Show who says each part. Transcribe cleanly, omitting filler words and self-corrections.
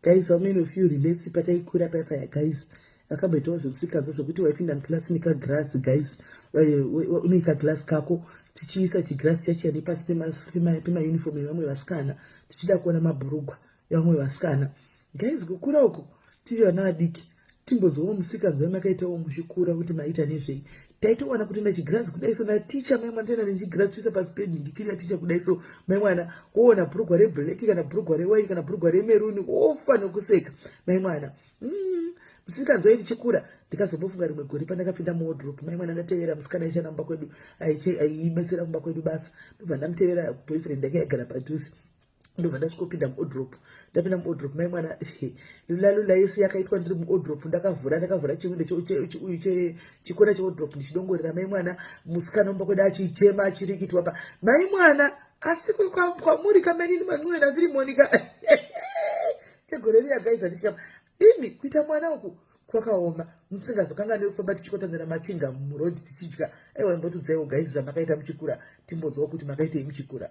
Speaker 1: Guys, how many of you relate pataikura paya guys? Akamboitawo zvemusikanzwa zvekuti waipinda muclass nekagrass, guys, une kaglass kako, tichiisa chigrass chachiya nepasi pemauniform evamwe vasikana, tichida kuona mabhurugwa evamwe vasikana. Guys, kukura uku tiri vana vadiki, timbonzwawo musikanzwa yamakaitawo muchikura kuti maita nezvei. Taitowana kutoenda chigirazi kudai so naticha, mai mwana, toenda nechigirazi toisa pasi penhingikiri yaticha kudai so, mai mwana, woona bhurugwa reblack kana bhurugwa rewhite kana bhurugwa remaroon, wofa nokuseka, mai mwana. Musikanzwa tichikura, ndikazombofunga rimwe gore pandakapinda muwardrobe, mai mwana, ndatevera musikana aishanda mumba kwedu, aibetsera mumba kwedu basa. Ndobva ndamutevera, boyfriend yake yaigara padhuze. Ndobva ndasvikopinda muwardrobe. Ndapinda muwardrobe, mai mwana, lula lula yese yakaitwa ndiri muwardrobe. Ndakavhura chiwindo, uyu chikona chewardrobe, ndichidongorera, mai mwana, musikana mumba kwedu achichema, achirikitwa pa, mai mwana. Asi kwamuri kamenini mancuve naFirimonika chegore riya, guys, handichikama imi kuita mwana uku kwakaoma. Musingazokanganwi kufamba tichikotanzana machinga murodhi tichidya. Aiwa, imbotudzaiwo, guys, zvamakaita muchikura, timbonzwawo kuti makaitei muchikura.